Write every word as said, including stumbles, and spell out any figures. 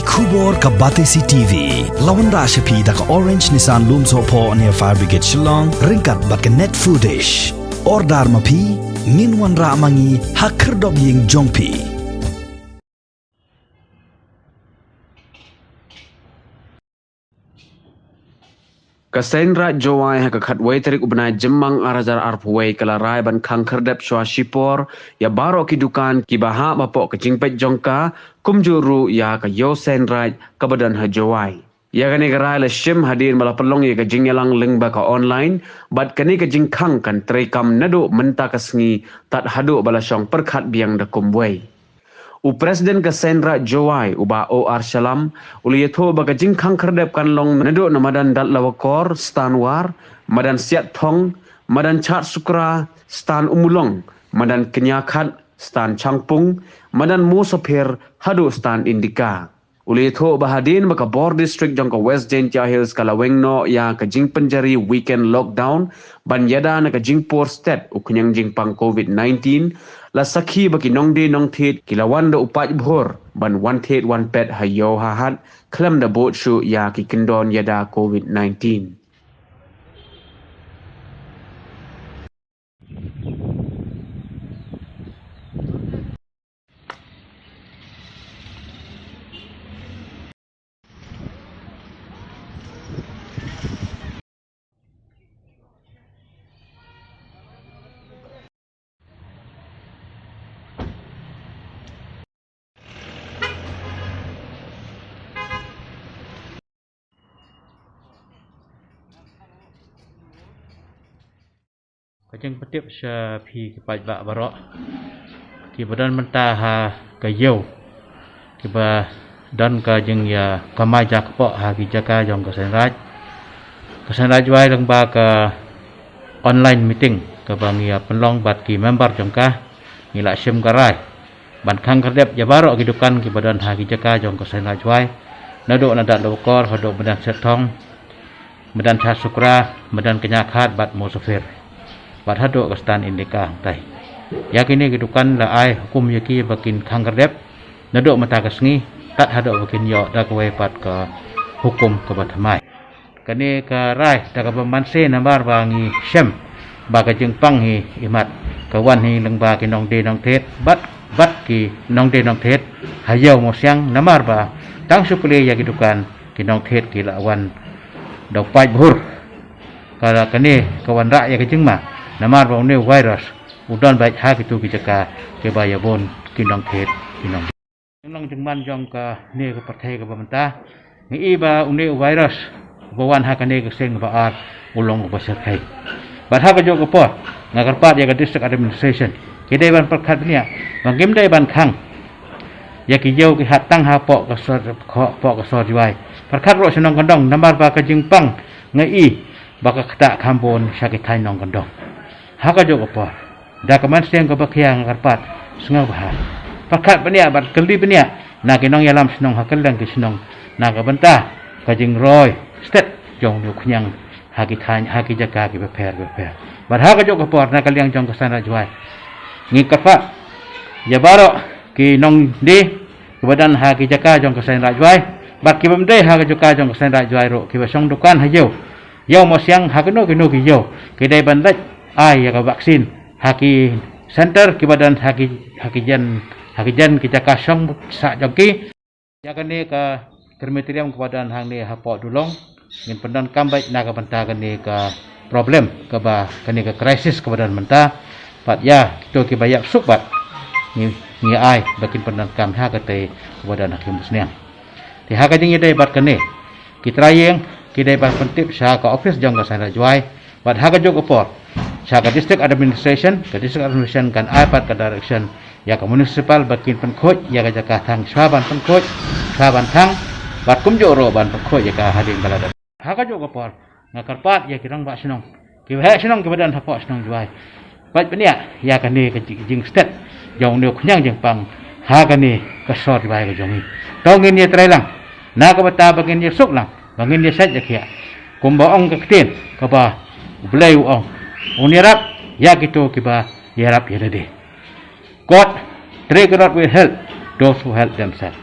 Khubor ka Batesi T V la wanrah sha phi da ka Orange Nissan Lumsohphoh near Fire Brigade Shillong, ryngkat bad ka Net Foodish. Order ma phi, ngin wanrah ma ngi ha khyrdop ïing jong phi. Ka Seiñ Raij Jowai ha ka khatwei tarik u bnai Jymmang ar hajar arphew wei ka la rai ban khang khyrdep shuwa shipor ïa baroh ki dukan kiba hap hapoh ka jingpeit jong ka, kumjuh ruh ïa ka Ïew Seiñ Raij kaba don ha Jowai. Ïa kane ka rai la shim hadien ba la pynlong ïa ka jingïalang lyngba ka online, bad kane ka jingkhang kan treikam naduh mynta ka sngi tad haduh ba la shong pyrkhat biang da kumwei. U President ka Seiñ Raij Jowai, u Bah O R Shylla, u la ïathuh ba ka jingkhang khyrdep kan long naduh na madan Datlawakor, Stan War, madan Siatthong, madan Chad Sukra, Stan Umulong, madan Kniakhat, Stan Changpung, madan Mosopher, haduh Stan Indika. U la ïathuh ba hadien ba ka bor district jong ka West Jaintia Hills ka la weng noh ïa ka jingpynjari weekend lockdown, ban ïada na ka jingpur stet u khñiang jingpang covid nineteen, la sakhi ba ki nongdie nongthied ki la wan da u paidbah ban wan thied wan peit ha ïew ha hat, khlem da bud shuh ïa ki kyndon ïada covid nineteen. Ka jingpyntip sha phi ki paidbah baroh kiba don mynta ha ka ïew, kiba don ka jingïakamai jakpoh ha ki jaka jong ka Seiñ Raij. Ka Seiñ Raij Jowai lyngba ka online meeting kaba ngi ïa pynlong bad ki member jong ka, ngi la shim ka rai ban khang khyrdep ïa baroh ki dukan kiba don ha ki jaka jong ka Seiñ Raij Jowai, naduh na Datlawakor haduh madan Siatthong, madan Chad Sukra, madan Kniakhat bad Mosopher, bad haduh ka Stan Indika hangtai. Ïa kine ki dukan la ai hukum ïa ki ba kin khang khyrdep naduh mynta ka sngi tad haduh ba kin ïoh da kawei pat ka hukum kaba thymmai. Kane ka rai da kaba mynshwa namar ba ngi shem ba ka jingpang hi imat ka wan hi lyngba ki nongdie nongthied bad, bad ki nongdie nongthied ha ïew mawsiang, namar ba tang shu plie ïa ki dukan, ki nongthied ki la wan da u paidbah. Ka, kane ka wanrah ïa ka jingma namar ba une u virus u don beit ha kito ki jaka kiba ïa bun ki nongthied, ki nong Jinglong jingman jong kane ka pyrthei kaba mynta, ngi i ba une u virus uba wan ha kane ka seng ba ar u long uba shyrkhei. Bad ha kajuh ka por nga kyrpad ïa ka District Administration, ki dei ban pyrkhat bniah ba ngim dei ban khang ïa ki ïew ki hat tang hapoh ka sor, hapoh ka sor Jowai. Pyrkhat ruh shnong kyndong namar ba ka jingpang nga i ba ka ktah kham bun sha ki thaiñ nongkyndong. Ha kajuh ka por, da ka mynsiem kaba khia nga kyrpad sngewbha, pyrkhat bniah bad kylli bniah na ki nongïalam shnong ha kylleng ki shnong na ka bynta ka jingroi stet jong une u khñiang ha ki thaiñ, ha ki jaka kiba pher bapher. Bad ha kajuh ka por na ka liang jong ka Seiñ Raij Jowai, ngi kyrpad ïa baroh ki nongdie kiba don ha ki jaka jong ka Seiñ Raij Jowai bad ki bym dei ha ka jaka jong ka Seiñ Raij Jowai ruh, kiba shong dukan ha ïew, ïew mawsiang, ha kino kino ki ïew, ki dei ban leit ai ïa ka vaccine ha ki center kiba don ha ki, ha ki jan, ha ki jan ki jaka shong sah jong ki. Ïa kane ka crematorium kaba don hangne hapoh Dulong, ngin pyndonkam beit na ka bynta kane ka problem kaba, kane ka crisis kaba don mynta. Bad ïa kito kiba ïap suk bad ngi, ngi ai ba kin pyndonkam ha katei kaba don ha ki musniang. Te ha ka jingïadei bad kane, ki trai ïing ki dei ban pyntip sha ka office jong ka Seiñ Raij Jowai, bad ha kajuh ka por sha ka District Administration, ka District Administration kan ai pat ka direction ïa ka municipal ba kin pynkhuid ïa ka jaka thang, shuwa ban pynkhuid, shuwa ban thang, bad kumjuh ruh ban pynkhuid ïa ka hadien ka la dep. Ha kajuh ka por nga kyrpad ïa ki rangbah shnong, ki waheh shnong kiba don hapoh shnong Jowai, peit bniah ïa kane ka jing, jingstet jong une u khñiang jingpang ha kane ka sor Jowai ka jong ngi. To ngin ïatreilang na ka bynta ba ngin ïasuk lang, ba ngin ïashait ïakhiah. Kumba ong ka ktien kaba U Blei u ong, un ïarap ïa kito kiba ïarap ïa lade. God, three God will help those who help themselves.